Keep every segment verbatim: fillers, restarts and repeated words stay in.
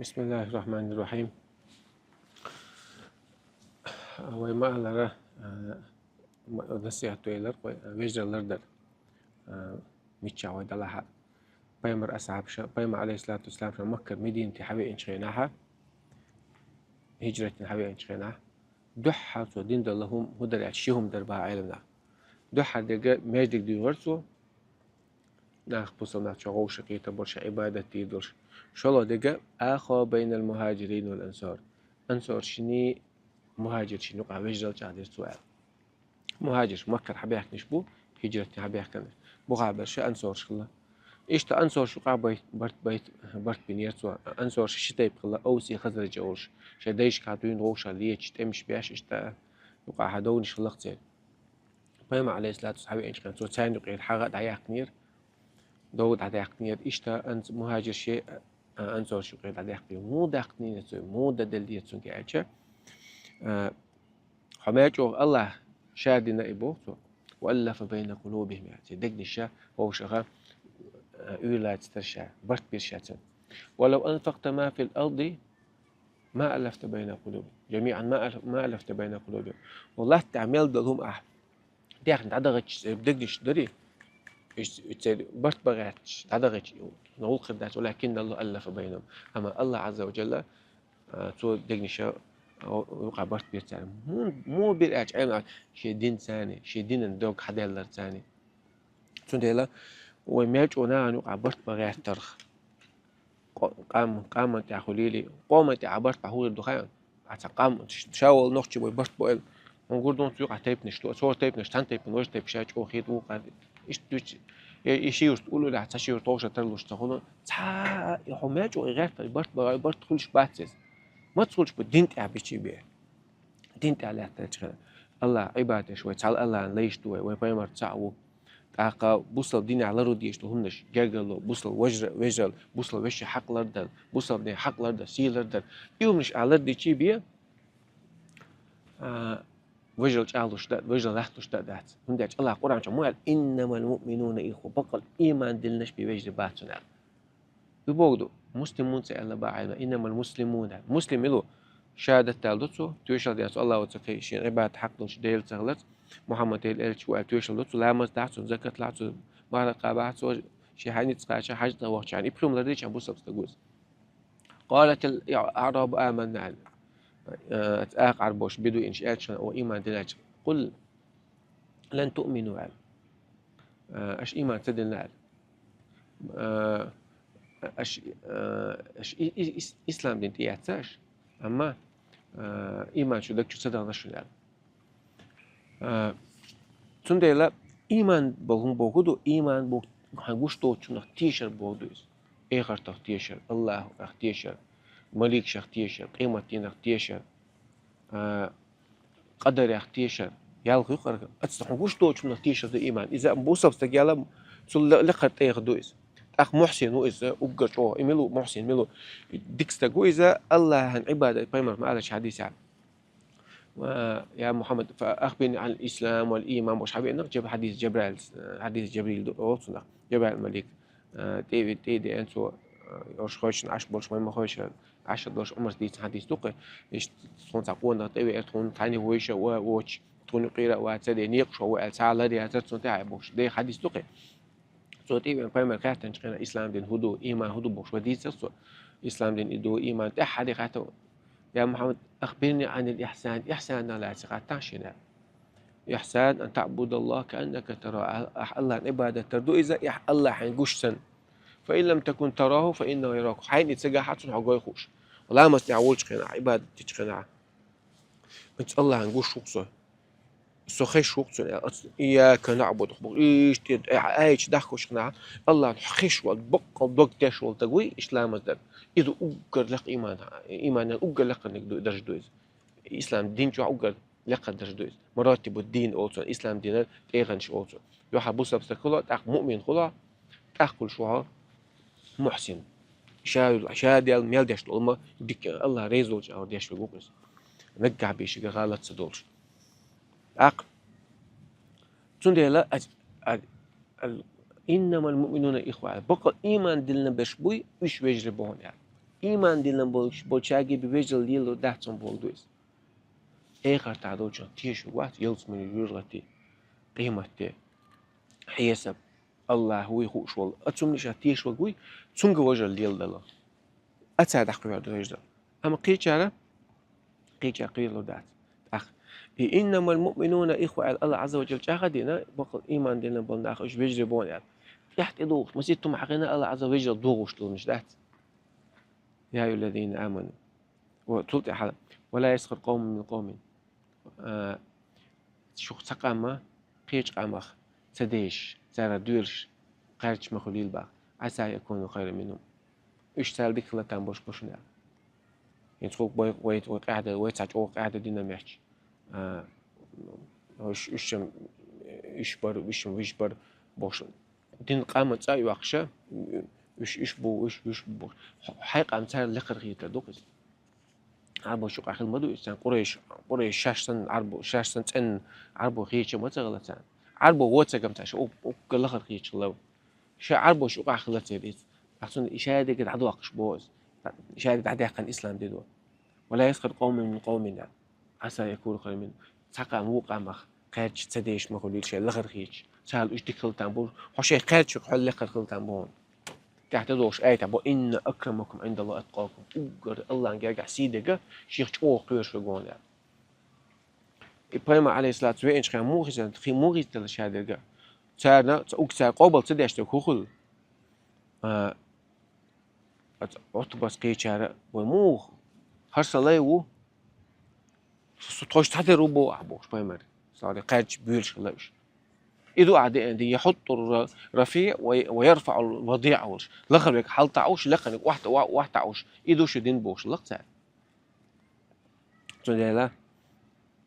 بسم الله الرحمن الرحيم. Вай ма аллара, а, ма-, насихьат ду аьлар, вай, а, вежарий лардар. А, мичча вай далахьа. Пайхамар асхьабаша, Пайхамар, алейхиссалату вассалам, ша Маккара Мединате хьавеанчу хенахьа, хӀиджрат дина хьавеанчу хенахьа, дуьххьара цо дин далла хӀума хӀун дара аьлча, ши хӀума дара боху Ӏеламнаха. Дуьххьара дерг маьждиг дуьйгӀира цо, нах, бусалба нах чохь вовшах кхетар болуш, Ӏибадат дийр долуш. ШолгӀа дерг «آخى بين المهاجرين والأنصار». Ансоршний, мухьаджиршний юкъахь вежарал чӀагӀдира цо аьлла. Мухьаджирш Маккара хьабаьхкинарш бу, хӀиджрат дина хьабаьхкинарш. Бухахь берш ансорш хилла. Иштта ансорш юкъахь байт, барт, байт, барт бинера цо. Ансорш ши тайпа хилла, Авси, Хазраж олуш. Шайн дайшкахь дуьйна вовшах леташ, тӀемаш беш, иштта юкъахь довнаш хилла-кх церан. Пайхамар, алейхиссалату вассалам, хьавеанчу хенахь, цо царна юкъера хьагӀ а дӀаяьккхинера, дов а дӀадаьккхинера, иштта анц-, мухьаджирший а ансорш юкъера дӀадаьккхинера. Муха даьккхинера цо, муха дан деллера цуьнга аьлча, а, хьо мел чӀогӀа Аллах ша дина и боху цо, «وألف بين قلوبهم», яц, и дегнаш ша вовшаха, а, уьйр лацар ша, барт бира ша цуьнан. «ولو أنفقت ما في الأرض جميعا ما ألف-, ما ألفت بين قلوبهم». Ва латта тӀехь мел долу хӀума ахь дехна дӀадахийтча, церан дегнаш дарий, уьш церан барт бан гӀерташ дӀадахийтча, но гӀуллакх хир дац, «ولكن الله ألف بينهم». Амма Аллах Ӏазза ва Джалла, а, цо дегнаш, а, юкъахь барт бира царна. Муха, муха бира аьлча, Ӏеламнаха, шен динца, шен динан дог хьадаьлларца. Цундела вай мел чӀогӀа нахана юкъахь барт бан гӀертарх, къо-, къам-, къаман тӀехь хуьлийла, къоман тӀехь барт бан хӀун хир ду хаьий? Ахьа цхьа къам, ш-, ша волу нохчи вай барт бо аьлла, хьуна гур ду цу юкъахь тайпанаш ду, цхьа тайпанаш, цхьана тайпана важа тайпа ша чӀогӀа хета вукхара. Иштта дуьйцу, я и ши юрт уллехь, цхьа ши юрт вовшах тарлуш ца хуьлу, цхьа а хьо мел чӀогӀа гӀертар, барт бан, барт хуьлуш бац иза. Маца хуьлуш бу, дин тӀехь бичий бен. Дин тӀехь лаьттарчу хенахь. Аллах Ӏибадат деш вай, цхьа Аллахьан лайш ду вай, вай пайхамар цхьаъ ву. ТӀаккха бусалба динехь лару дезаш ду хӀуманаш, гергарло, бусалба вежа-, вежарал, бусалба вешин хьакъ лардан, бусалба дин хьакъ лардан, сий лардан. И хӀуманаш ахь лардичий бен, а, вежарал чӀагӀлуш дан, вежарал латталуш дан дац. ХӀунда аьлча Аллах Къуръан чохь ма аьлла: «إنما المؤمنون إخوة», баккъал ийман диллинарш бен вежарий бац шуна аьлла. И богу ду, муслимун ца аьлла бахьана, иннамал муслимун аьлла. Муслим мила ву? Шахадат дала ду цо, тоьшалла деш цо Аллах ву ца кхин, шен Ӏибадат хьакъ долуш Дела ца хиларца, Мухьаммад Делан элча ву аьлла тоьшалла ду цо, ламаз дахь цо, закат лахь цо, марха кхабахь цо, шен хьаьнца кхача, хьаьж дан вахча, и пхи хӀума лардича бусалба стаг ву иза. قالت الأعراب آمنا аьлла. Э, акха Ӏарбоша бедуинаш аьлча, о, ийман дина аьлча, قل لم تؤمنوا аьлла. Э, аша ийман ца диллина аьлла. Э, аша, э, аша и-, и-, ис-, ислам дин тӀеэцна аша, амма, э, ийман шу даг чу ца дахана шуна аьлла. Э, цундела ийман боху хӀун боху ду, ийман боху хьан гуш доцучунах тешар боху ду иза. Эхартах тешар, Аллахах тешар, маликашах тешар, къематдийнах тешар. Э, къадарах тешар, ялх юкъара, аццахьа гуш доцучунах тешар ду ийман. Иза бусалба стаг яла, цул ле-, лекхара тӀех ду иза. ТӀаккха мухьсин ву иза, уггар чӀогӀа. И мила ву мухьсин, мила ву? Дика стаг ву иза, Аллахьан Ӏибадат, пайхамар ма аьллачу хьадисехь. Ва, я Мухьаммад, фа ахбирни ан ислам вал ийман, бохуш хьавеана, Джаб-, хьадис Джабраил, хьадис Джабрил ду, олу цунах. Джабраил малик, э, тӀе-, тӀе деана цо, э, ош хойшина Ӏаш болуш, вай ма хойша, Ӏаш долуш Ӏумарс дийцина хьадис ду-кх. Иштта тхуна цхьа къонах тӀевеара, тхуна тхьайна войша, ва-, вочу, тхуна юкъера а вац, де некъаш ву аьлла, цхьа а лар яцара цунна тӀехь бохуш, де хьадис ду-кх. Цо тӀевеана пайхамар хаьттинчу хенахь, ислам дин хӀун ду, ийман хӀун ду бохуш, вай дийцара цо. Ислам дин и ду, ийман тӀаьххьара хаьттина. Я Мухьаммад, ахбирни анил ихсан, ихсанах лаьцна хаттахь шена. Ихсан ан таъбудаллаха кааннака тараху. Ахь Аллахьан Ӏибадат дар ду иза, ахь Аллахьан гуш санна. Фа ин лам такун тараху, фа иннаху ярак. Хьайна и ца гахь а, цунна хьо гой хууш. Ламаз тӀехь волчу хенахь, Ӏибадат дечу хенахь. Меца Аллахьан гуш ву-кх со. Со хезаш ву-кх цунна, аьлла. Ийяка наъбуду боху. Иштта тӀе айча дахкош хенахь, Аллахьан хезаш волу, баккъал дог теш волу стаг вуй, иштта ламаз дар. Иза уггар лекха ийман, ийманан уггар лекха ду-, даржа ду иза. Ислам дин чохь уггар лекха даржа ду иза. Маратибу дин олу цунах, ислам динан тӀегӀанаш олу цунах. Юьхьа бусалба стаг хуьлу, тӀаккха муъмин хуьлу, тӀаккха хуьлуш ву хьо мухьсин. Ша, ша дел мел деш долу ма дика, Аллах реза волчу агӀор деш верг ву-кх иза. Наггахь бен шига гӀалат ца долуш. ТӀаккха. Цундела ас-, а-, ал-, иннамал муъминуна ихва. Баккъал ийман диллина берш буй, уьш вежарий боху аьлла. Ийман диллина болча, болчаьрга бе вежарал лелалур дац цунна бохург ду иза. Эхартахь долчунна тешаш вац, ялсмале, жоьжахате, къематде, хьесап, Аллахь вуй хууш волу. Оцу хӀуманна ша тешаш верг вуй, цуьнга вежарал леладало. Оцара дӀакхоьхьур ду вежарал. Амма кхечара, кхечара кхоьлур дац. ТӀаккха: «Иннамал муъминуна ихва», — аьлла, Аллахь Ӏазза ва Жалла чӀагӀдина, бакъ ийман диллина болу нах уьш вежарий бу аьлла. ТӀехь тӀедогӀуш, маситтум хьакхина Аллахь Ӏазза вежарий догӀуш долуш дац. Я айюхаллазина аману. Ва цул тӀаьхьа: «Ва ла ясхар къавмун мин къавмин». А, шух цхьа къам а кхечу къамах ца дешаш, цара доьлуш кхаьрдаш ма хуьлийла боху. «Аса ан якуну хайран минхум». Уьш царал дика хила там болуш бу шуна аьлла. ХӀинца хӀокху вай, вай, вай къаьхьа дан, вай цхьа чӀогӀа къаьхьа дан дина моьттуш. А, уьш, уьш шен, уьш бара, уьш шен вуьш бара бохуш. Дин къаман цӀа а йоккхуш, уьш, уьш бу, уьш, уьш бу бохуш. Хьайн къам царал лакхара хетар ду-кх иза. Ӏарбош юкъахь хила ма ду иза царна. Къурайш, къурайш шаьш санна Ӏарбо, шаьш санна цӀена Ӏарбо хеташ ма ца хилла царна. Ӏарбо воцург-м царна ша уг-, уггар лахара хеташ хилла. Ша Ӏарбош юкъахь хилла церан иза. Ахь цунна и шадерг дӀадоккхуш боху иза. Шадерг дӀадаьккхина ислам дин ду. «Ва ла ясхар къавмун мин къавмин», — аьлла. «Аса ан якуну хайран минхум». Цхьа къам вукху къамах кхаьрдаш ца дешаш ма хуьлийла шайн лахара хеташ. Царал уьш дика хила там бу. Хьо шайн кхаьрдаш хьо лакхара хила там бу хьуна. ТӀехь тӀедогӀуш аят бу: «Инна акрамакум Ӏиндаллахи атқакум». Уггар Аллахьан гергахь сий дерг шех чӀогӀа кхоьруш верг ву хьуна аьлла. И пайхамар, Ӏалайхиссалату, веанчу хенахь муха хезна, кхин муха хезна делла шадерг? Царна, ца, уггар цара къобал ца деш дерг хӀун хуьлу? А, Ӏутбас кхечара: «Вай муха? ХӀара сан лай ву. Со, со тхоьшца цхьатерра ву боху ахь», — бохуш пайхамар. Салам, кхаьрдаш буьйлуш хилла уьш. И ду ахь деана дин: «ЯхӀутту р-, ра-, рафиӀ ва, ва ярфаӀу р-, вадиӀ», — волуш. Лахара верг хьалтаӀуш, лакхара верг охьа-, охьа-, охьатаӀуш. И ду шу дин бохуш хилла-кх цара. Цундела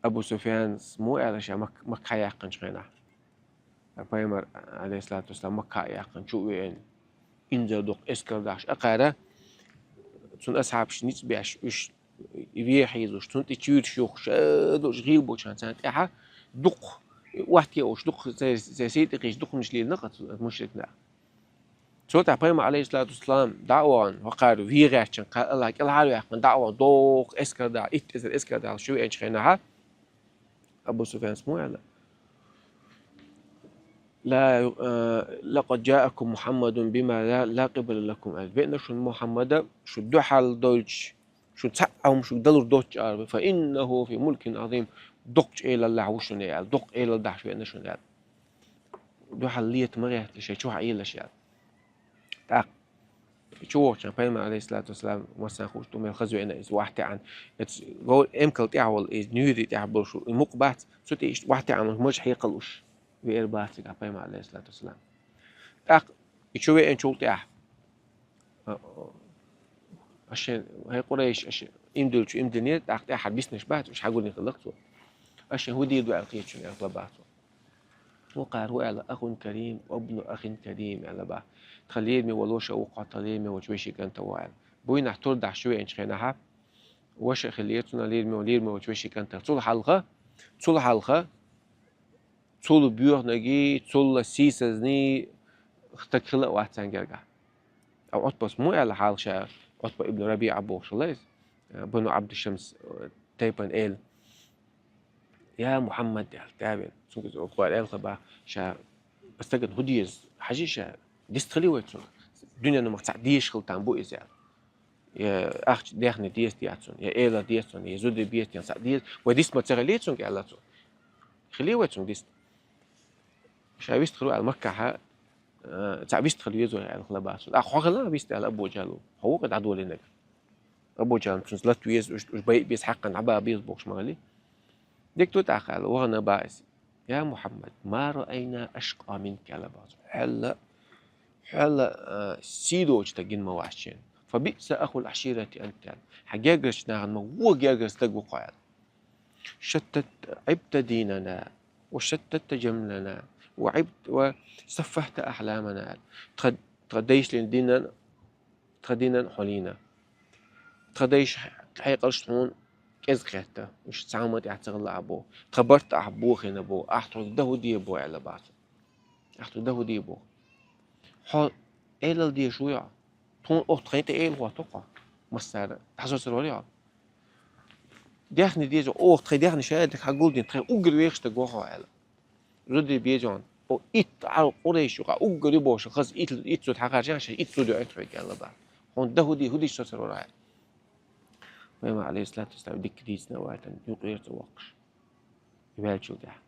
Абу Суфьяна муха аьлла ша Мак-, Макка хьаяьккхинчу хенахь? Пайхамар, Ӏалайхиссалату вассалам, Макка а яьккхина, чу а веана, инзаре дукха эскар дахьаш, акхара цуьнан асхьабаш ницкъ беш, уьш вен хьийзош, цунна тӀе чуьйраш юхкуш, а, долуш гӀийла болчарна царна тӀехьа дукха, охьатаӀуш, дукха церан, церан сий тӀе кхийча дукханаш лелийна-кх оцу мушрикнаха. Цул тӀаьхьа пайхамар, Ӏалайхиссалату вассалам, дӀа а вахана, хӀокхара вен гӀертачун кхаьлла кӀелхьарваьккхина, дӀа а вахана, доккха эскар дахьа, итт эзар эскар дахьа, шу веанчу хенахь, Абу Суфьяна муха аьлла: «Ла, э, лакъад джаакум Мухаммадун бима ла, ла къибала лакум», — аьлла. «Веана шуна Мухаммада, шу дуьхьал долчу, шуна цхьа а хӀума шуьга далур доцчу аьлла. Фа иннаху фи мулкин Ӏазим, доккхачу элаллехь ву шуна», — аьлла. «Доккха элаллехь веана шуна», — аьлла. Дуьхьал лета ма гӀерта шайн чохь Ӏелаш аьлла. ТӀаккха чу вахча пайхамар, Ӏалайхиссалату вассалам, массарна хууш ду, мел хаза веана иза охьатаьӀна. Эцу гов-, эмкал тӀехь волу иза, нуьйри тӀехь болуш, и мукъа бац, цу тӀе иштта охьатаьӀна, мажа хьекхалуш веара бац цига пайхамар, Ӏалайхиссалату вассалам. ТӀаккха и чу веанчул тӀаьхьа: «А, а, аша, хӀай Къурайш, аша иман дуьллучу иман динера, тӀаккха тӀаьххьара биснарш бац, уьш хьагулдина хилла-кх цо. Аша хӀун дийр ду аьлла кхета шуна», — аьлла, хила бац цо. ХӀокхара хӀун аьлла: «Ахун карим, вабну ахин карим», — аьлла бац. «Тхан лераме волу ваша ву-кх хьо, тхан лераме волчу вешин кӀант ву», — аьлла. Буйнахь тур дахьаш шу веанчу хенахь, ваша а хиллера цунна, лераме, лераме волчу вешин кӀантах. Цул хьалха, цул хьалха, цул боьханиг, цул сийсазниг стаг хилла а вац царна гергахь. Ткъа Ӏутбас муха аьлла хьалха ша, Ӏутба ибн РабиӀа бохуш хилла иза, Бану Ӏабдишамс, э, тайпана эла: «Я Мухьаммад», — аьлла, тӀавеана. Цуьнга иза охьа аьлла хила бац: «Ша стагана хӀун деза? Хьажий ша, дистхилий вай цунах? Дуьненна ма цхьаъ дезаш хила там бу иза», — аьлла. «Я ахча, даьхни деза те цунна, я эла деза цунна, я зуда беза те, цхьаъ деза. Вай дист ма ца хилий цуьнга», — аьлла цо. «Хилий вай цуьнга дист? Ша вистхир ву аьлла Маккахьа, а, цхьаъ вистхила веза вай», — аьлла хила бац цо. «Ахьа хьо хила вист», — аьлла Абу ДжахӀала. «Хьо ву-кх дӀадолийнарг. Абу ДжахӀал цуьнца лата веза, уьш, уьш байа беза, хьаькхна дӀабаха беза бохуш ма хилий. Дика ду тӀаккха», — аьлла, вахана бац иза. «Я Мухьаммад, ма раайна ашкъа минка», — аьлла бац цо. «Хьол а, хьол а, а, сий доцу стаг гина ма вац шена. Фа биъса ахул аширати анта», — аьлла. «Хьан гергарчу нахана ма вон гергара стаг ву-кх хьо», — аьлла. «Шаттатта, Ӏибта динана, ва шаттатта джамлана, ва Ӏибт-, ва саффахта ахьламана», — аьлла. Тхан, тхан дайша лина динан, тхан динан хьо лийна. Тхан дайша хьекъалш тхуна кӀезиг хетта, уьш цхьа хӀуманна тӀехь ца хилла а боху. Тхан барт ахь бохийна боху. Ахь тхуьга дан хӀун де боху аьлла бац цо. Ахь тхуьга дан хӀун де боху. Хьо элал дезаш вуй хьо? Тхуна оцу тхайн тӀе эла хӀотту-кх хьо. Массара дӀасоцар вара йоӀ. Дехне деза, оха тхай дехне шаярдак хьагулдин, тхай уггар вехаш даг вохо аьлла. Зуди безон. О, итт Ӏарб Къурайш юкъа уггар ю бохуш, хаза итт, итт зуда хьахаржан, ша итт зуда ю тхоьга аьлла бах. Хьуна да хӀу ди, хӀу диш соцар вара аьлла. Пайхамар, алейхиссалату вассалам, дикка дийцина вайтан, юкъера цӀа воккхуш. Ваьлчул тӀехьа.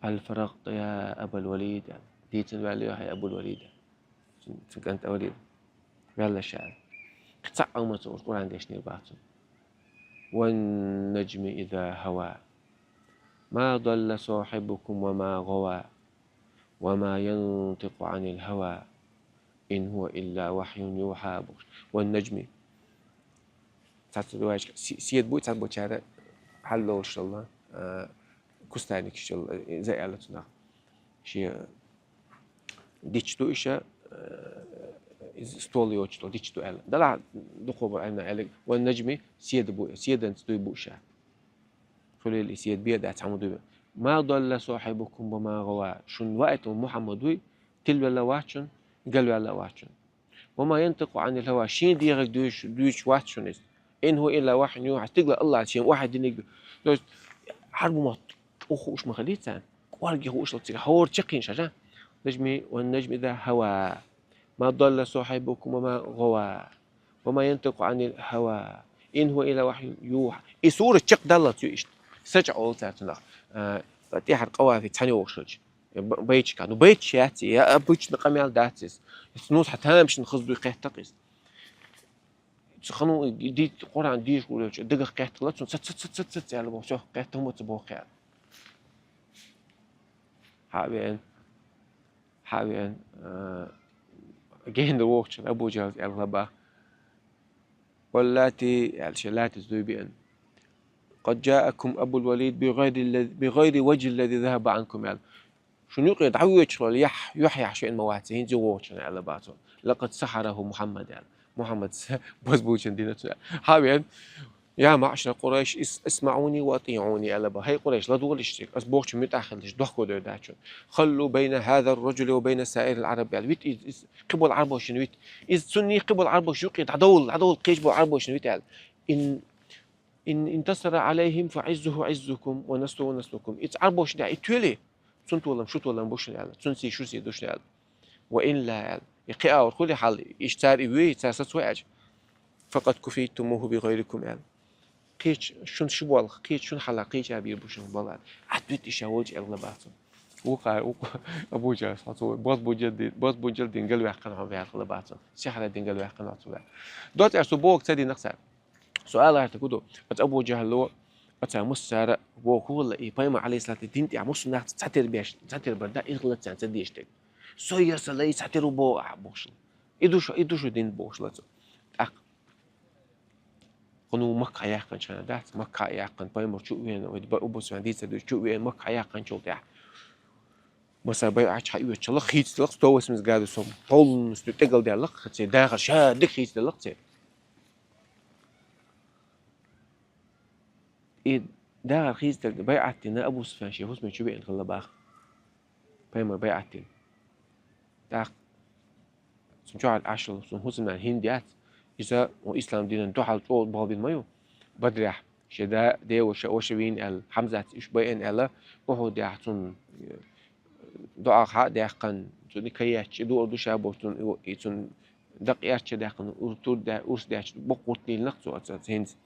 «Аль фарагта я Абал Валид», аьлла. Дийцина ваьлла хьай Абул Валид. Цун, цун кӀант Валид. Ваьлла ша. Кхин цхьа а ма ца уж Къуръан дешнера бац цун. «Ван наджми иза хава. Ма далла сахибукум ва ма гава. Ва ма янтику анил хава. Ин хува илла вахьюн юха», бохуш. «Ван наджми». Цхьацца риваечка се-, седа буй, цхьацца бочара хьаллолуш долла, а, кустарникаш долла, э, за аьлла цунах. Ши дича ду иша, э, из стол йочу долу дича ду аьлла. Дала дукхо бар айна аьлла, «Ван наджми», седа буй, седанца дуй бу ша. Хуьлийла и седа бе дац, хьан ма дуй. «Ма далла сахибукум ва ма гава». Шун ваийтал Мухьаммад вуй, тилвелла вац шун, галвелла вац шун. «Ва ма янтику анил хава», шен дегӀаг дуьйш-, дуьйцуш вац шуна иза. «Ин хува илла вахьюн юха», стигла Аллах шен вахьй диниг ду. То есть, хьарбу мотт чӀогӀа хууш ма хилий царна. КӀорге хууш ла цига, хьора чаккхийна шажа. «Наджми, ван наджми иза хава. Ма далла сахибукум ва ма гава. Ва ма янтику анил хава. Ин хува илла вахьюн юха». И сура чакхдалла цу иштта. Сача олу цара цунах. А, тӀехьара къавафи цхьаьна йогӀуш хилча. Б-, байташка. Ну, байташ яц, я обычно къамел дац иза. Иза ну цхьа тамашийна хаза дуй кхеттакх иза. Цу ханна ди-, Къуръан дийш гулелча, дагах кхеттала, цунна ца, ца, ца, ца, ца, ца аьлла боху, цох кхетта хӀума ца боху аьлла. Хьа а веана, хьа а веана, а, генара вохучун Абу Джахьлас аьлла бах. «Валлати», аьлла, шен латица дуй биъна. «Къад джаакум Абул Валид би гӀайри лла-, би гӀайри ваджхӀи ллази захаба Ӏанкум», аьлла. Шуна юкъе дӀавоьдуш волу яхь, юьхь-яхь шена ма вац, хӀинца юха вохучунна аьлла бах цо. «Лакъад сахьараху Мухьаммад», аьлла. Мухьаммад бозбуунчун дина цо аьлла. Хьа а веана, «Я маъшара Къурайш, ис-, исмаӀуни ва атиӀуни», аьлла бах. «ХӀай Къурайш, ладогӀалаш шега, ас бохучун муьтӀахь хилалаш, дохко дойр дац шуна. Халлу байна хӀазар раджули ва байна саирил Ӏараб», аьлла. Вит из, из кхиболу Ӏарбошна вит. Иза цунна кхиболу Ӏарбош юкъе дӀадовла, дӀадовла кхечу болу Ӏарбошна вит аьлла. Ин Ин интасара Ӏалайхим фа Ӏиззуху Ӏиззукум ва наслуху наслукум. Иза Ӏарбошна тӀехь и тоьлий, цун толам шу толам бу шуна аьлла, цун сий шу сий ду шуна аьлла. Ва илла аьлла. И кхин а хуьлий хьал, иштта цара и вуьй, цара саца ву аьлча. Факъад куфийтумуху би гӀайрикум аьлла. Кхечу шуна шу болх, кхечу шуна хьала кхеча бийр бу шуна бала аьлла. Ӏад вит иша волчу аьлла бах цо. Вукхара, вукх-, Абу Джахьлас, хьо цо вай, бозбуунчалдин, бозбуунчалдин галваьккхина хьо ваьлла бах цо. Сихьрадин галваьккхина хьо цо ваьлла. Доцу аьлла, цо боху ца динах цара. Со ала гӀертарг хӀун ду? Оцу Абу Джахьло, оцу массара вохула и пайхамар, алейхиссалату, дин тӀехь муслим нах цхьатера беш, цхьатера бар да, ирхалла царна ца деш дерг. Со ясалай цхьатера ву боху ахьа бохуш. И ду шу, и ду шу дин бохуш ла цо. ТӀаккха. Кхуьнан Макка яьккхинчу хенахь дац, Макка яьккхина, пайхамар чу а веана, вай ба-, Абу Суфьян дийцар дуьйцу, чу а веана, Макка яьккхинчул тӀаьхьа. Масала, байӀат хьан оьцуш хилла, хийцаделла, сто восемьдесят градусов, полностью тӀегал даьлла, хӀа, церан дахар ша дика хийцаделла церан. И дахар хийцаделла, байӀат дина Абу Суфьян шен хӀусаме чу веана хилла бах. Пайхамар байӀат дина. ТӀаккха цунна чохь Ӏаш йолу цуьнан хӀусамнана хӀинда яц, иза ислам динан дуьхьал чӀогӀа бахьа бина ма ю. Бадрехь шен да, деваша, ваша вийна аьлла, Хьамзат уьш байина аьлла, Ухьудехь цунна, э, доӀа хьа а даьккхина, цунна и каечча, и дуар ду ша боху, цунна и, и цунна дакъа эрча даьккхина, ур-, тур да-, урс даьча, боккха гӀурт лийлинарх цо оцу, оцу хӀинца.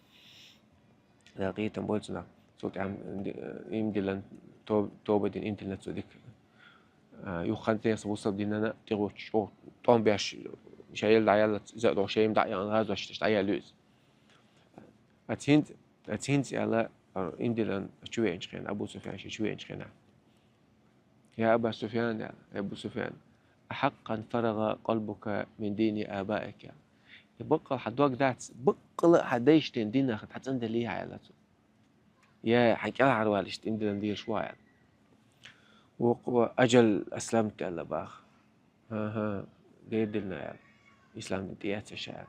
Дала къинхетам бойла цунах. Цул тӀаьхьа, э, иман диллина, то-, тоба дина, иман диллина цо дика. А, юха хан тӀе аса бусалба динана тӀегӀочу чӀогӀа тӀом беш, ша елла дӀаяллалц, иза а догӀу, шайна дӀа а яхана, гӀазош деш дӀаяьлла иза. Оцу хӀинца, оцу хӀинца аьлла, а, иман диллина чу веанчу хенахь, Абу Суфьян шен чу веанчу хенахь. «Я Аба Суфьян», аьлла, «Абу Суфьян, ахьаккъан фарагӀа къалбука мин дини абаик», аьлла. И баккъала хьан дог дац, баккъала а хьан дайшден динах дӀацӀанделлий хьан, аьлла цо. Я хьан кӀелхьарвалаш тӀе динан дезаш ву хьан, аьлла. Вукхо: «Аджал, асламту», аьлла бах. «ХӀан-хӀа, дера диллина», аьлла. «Ислам дин тӀеэцна ша», аьлла.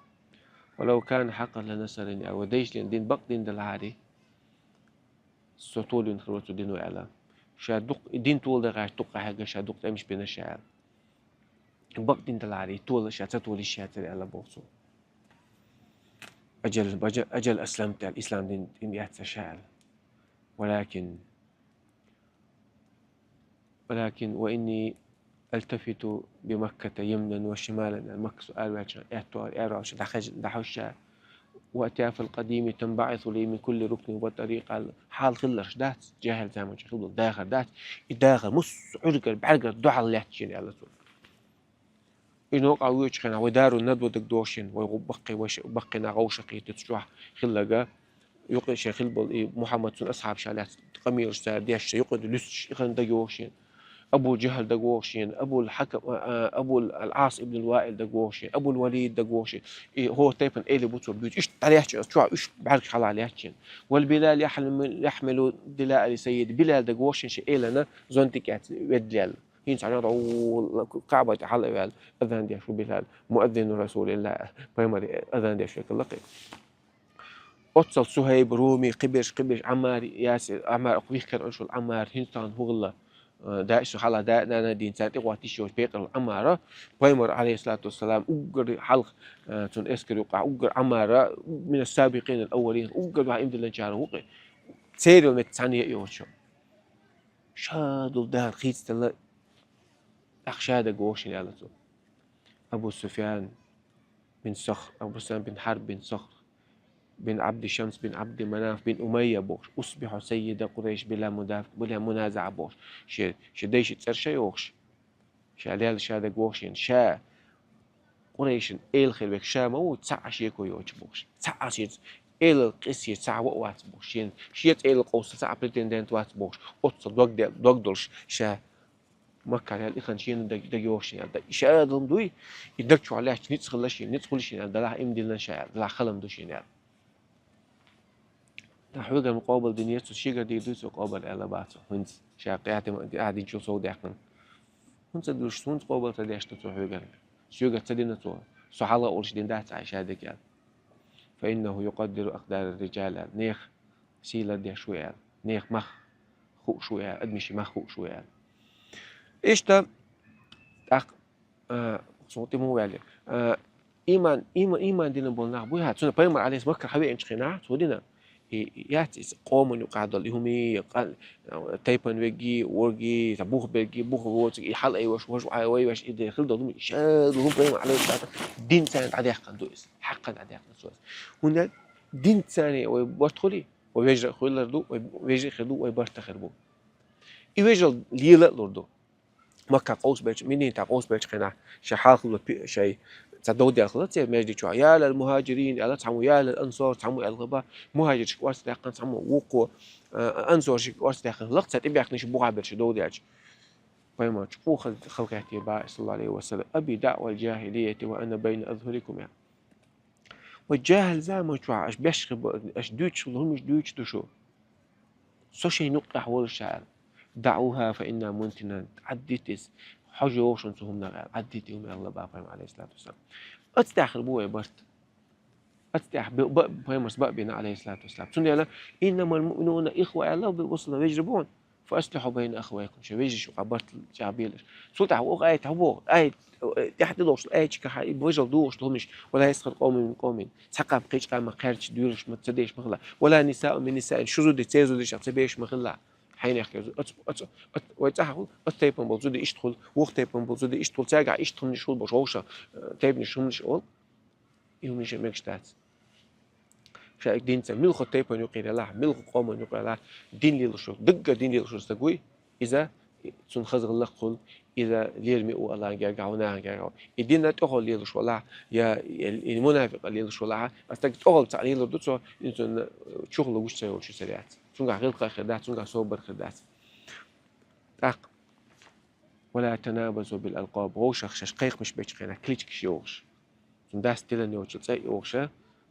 «Ва лав кана хьакъан ла насарани», аьлла. «Ва дайшден дин бакъ дин далахьарий, со толийна хир ву цу дино», аьлла. Ша дукха, и дин толадан гӀерташ дукха къахьегна, ша дукха тӀемаш бина ша, аьлла. Бакъ дин далахьарий, тола ша ца толуш яцара, аьлла боху цо. أجل، بج-، أجل أسلمت, аьлла, ислам дин, дин эцна ша, аьлла. ولكن، ولكن وإني ألتفت بمكة يمنى وشمالى, аьлла, Макка со араваьлча, аьтто, араваьлча, дӀахьеж-, дӀахьош ша. وأطياف القديم تنبعث لي من كل ركن وطريق, аьлла. Хьал хилларш дац, жахӀил заман чу хилла дахар дац. И дахар мус Ӏуьргара, бӀаьргара духьал лаьтташ я, аьлла цо. И новкъа воьдучу хенахь вай Дарун-Надва дагадогӀуш я, вай гӀу-, баккхий, вай ш-, баккхий нах вовшахкхетта цу чохь хилларг, юкъа шайн хилла болу и Мухьаммад, цуьнан асхьабаш лаьцна къамелаш цара деш, шайн юкъа луьсташ, и хан дагадогӀуш я. Абу Жахьл дагадогӀуш я, Абул Хьакам, а, а, Абул Ал-Ӏас ибн Ваил дагадогӀуш я, Абул Валид дагадогӀуш я. И хӀора тайпана эли бу цо буьйцу. Иштта дӀалаьтташ я, чохь уьш бӀаьрг хьалха лаьтташ я. والبلال يحمل، يحمل الدلاء لسيده. Билал дагадогӀуш я, шайн элана зонтик эцна ведда лелла. ХӀинца хьан дӀа Каъба тӀе хьала а ваьлла, азан деш ву Билал, مؤذن رسول الله, пайхамар азан деш векал лакхе. Оццал Сухьайб Руми, кхиберш, кхиберш, Ӏаммар, Ясир, Ӏаммар, оха вихкар оьшуш волу Ӏаммар, хӀинца тахана хӀу хилла, э, даиша хьала да-, нана дийна, царна тӀе гӀоттийша йолчу пекъаралла Ӏаммара, пайхамар, алейхиссалату вассалам, уггар хьалха, э, цуьнан эскар юкъахь, уггар Ӏаммара, من السابقين الأولين, уггар дуьхьа имдиллинчарах ву-кх. Церан метта цхьаьна а йоцуш. Ша долу дара хийцаделла, тӀаккха ша дагадогӀуш я, аьлла цо. Абу Суфьян бин Сахр, Абу Суфьян бин Хьарб бин Сахр, бин Ӏабди Шамс, бин Ӏабди Манаф, бин Умайя бохуш, أصبح سيد قريش بلا مداف-, بلا منازعة бохуш. Шен, шен дайшин цӀераш а йохуш, ша лелла ша дагадогӀуш я, ша Къурайшин эла хир верг ша ма ву, цхьа а шеко йоцуш бохуш. Цхьа а шеца элал къийсира цхьа а ваъ вац бохуш. Шен, шеца элал къовса цхьа а претендент вац бохуш. Оццал дог де-, дог долуш ша Макка лелла и хан шена даг-, дагадогӀуш я, аьлла. И ша а дан дуй, и даг чохь лаьтташ ницкъ хилла шена, ницкъ хуьлу шена, аьлла, делахь имдиллина ша, аьлла, делахь халам ду шена, аьлла. Ткъа хьоьгара-м къобал динера цо, шегара дийр дуй цо къобал, аьлла бац цо. ХӀинца ша къаьхьа тӀе ма-, тӀе ахьа динчул сов даьккхина. ХӀунда ца дуьйш, хӀунда къобал ца деш ду цо хьоьгара? Соьгара ца дина цо. Со хьалха а волуш дина дац ахь ша дерг, аьлла. فإنه يقدر أقدار الرجال, аьлла. Нехан сий лардеш ву, аьлла. Нехан мах хууш ву, аьлла. Адамашин мах хууш ву, аьлла. Иштта, тӀаккха, а, цо тӀе муха ваьлла? А, Ийман, ийма-, ийман дина болу нах буй хьан? Цуьнан пайхамар, алейхиссалам, Маккара хьавеанчу хенахь, цо дина. И, и яц иза къоман юкъахь долу, и хӀума, къа-, тайпана вегги, ворги, цхьа бух берги, бух воцург, и хьала айвеш, важа айвеш, и дерг хила долу, ша долу пайхамар, алейхиссалам, дин царна дӀадаьккхина ду иза. Хьакха дӀадаьккхина цо иза. ХӀунда дин царна вай барт хуьлий, вай вежарий хуьлур ду, вай вежарий хир ду, вай барт хир бу. И вежарий лела а лур ду. Макка къовсабелча, Мединатехь къовсабелча хенахь, шайн хьалха хилла пи-, шайн цхьа дов даьлла хилла церан маьждиг чохь. يا للمهاجرين, аьлла, цхьаммо, يا للأنصار, цхьаммо аьлла хилла бах, мухьажиршка орца даьккхина, цхьаммо вукхо, а, ансаршка орца даьккхина хилла, цхьа тӀебаьхкина ши бухахь берш дов даьлча. Пайхамарчу чӀогӀа хала, хала хаьттира бах, саллаллаху алейхи ва саллам, أبي دعوى الجاهلية وأنا بين أظهركم, аьлла. Вай жахӀил заман чохь аша беш хи-, аша дуьйцуш хилла хӀуманаш дуьйцуш ду шу. Со шайн юккъехь волуш ша аьлла. دعوها فإنها منتنة, Ӏаддита иза. Хьожа йогӀуш цу хӀуманах аьлла. Ӏаддита и хӀума аьлла бах пайхамар, алейхиссалату вассалам. Оцу тӀехь хир бу вай барт. Оцу тӀехь бе-, ба-, пайхамарс баа бина, алейхиссалату вассалам. Цундела, إنما المؤمنون إخوة аьлла, бу-, бусалба вежарий бу. فأصلحوا بين أخويكم, шайн вежарий юкъахь барт чӀагӀбелаш. Цул тӀаьхьа оха аят хьан боху? Аят, э, тӀаьхьа тӀедогӀуш аят чу кхахьа, и бажал догӀуш долу хӀуманаш. ولا يسخر قوم من قوم. Цхьа къам кхечу къамах кхаьрдаш, доьлуш ма ца деш ма хилла. ولا نساء من نساء. Ши зуда церан зудашах ца беш ма хилла. Хьайнех кхерзу. Оц, оц, оц, вай цӀахь хуьлу, оц тайпана болу зуда иштта хуьлу, вукху тайпана болу зуда иштта хуьлу. Цаьргахь иштта хӀуманаш хуьлу бохуш, вовша, э, тайпанаш хӀуманаш олу. И хӀуманаш мегаш дац. Ша динца муьлхха тайпана юкъера ялахь, муьлхха къоман юкъера ялахь, дин лелош волу, даггара дин лелош волу стаг вуй, иза цунна хаза гӀиллакх хуьлу, иза лераме ву Аллахьан гергахь, ву нахана гергахь. И динна тӀехула лелош валахь, я, я, я мунафикъа лелош валахь, а стаг тӀехула цхьаъ лелар ду цо, и цунна чухула гуш ца йолуш ю ца яц. Цуьнгахь гӀиллакх хир дац, цуьнгахь собар хир дац. ТӀаккха. ولا تنابزوا بالألقاب. Вовшах шаьш кхайкхамаш бечу хенахь, кличкаш йохуш. Цунна дас тилан йоцу цӀе а йохуша,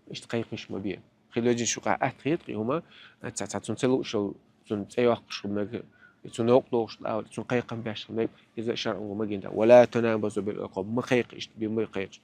иштта кхайкхамаш ма бе. Хила везаш юкъахь атта хета кхин хӀума, цхьа, цхьа цунна ца луъуш йолу, цунна цӀе йоккхуш хӀума мега, и цунна новкъа дохуш дӀа, и цунна кхайкхам беш хӀума мега, иза шарӀан гу магийна. ولا تنابزوا بالألقاب. Ма кхайкха иштта, бен ма кхайкхаш.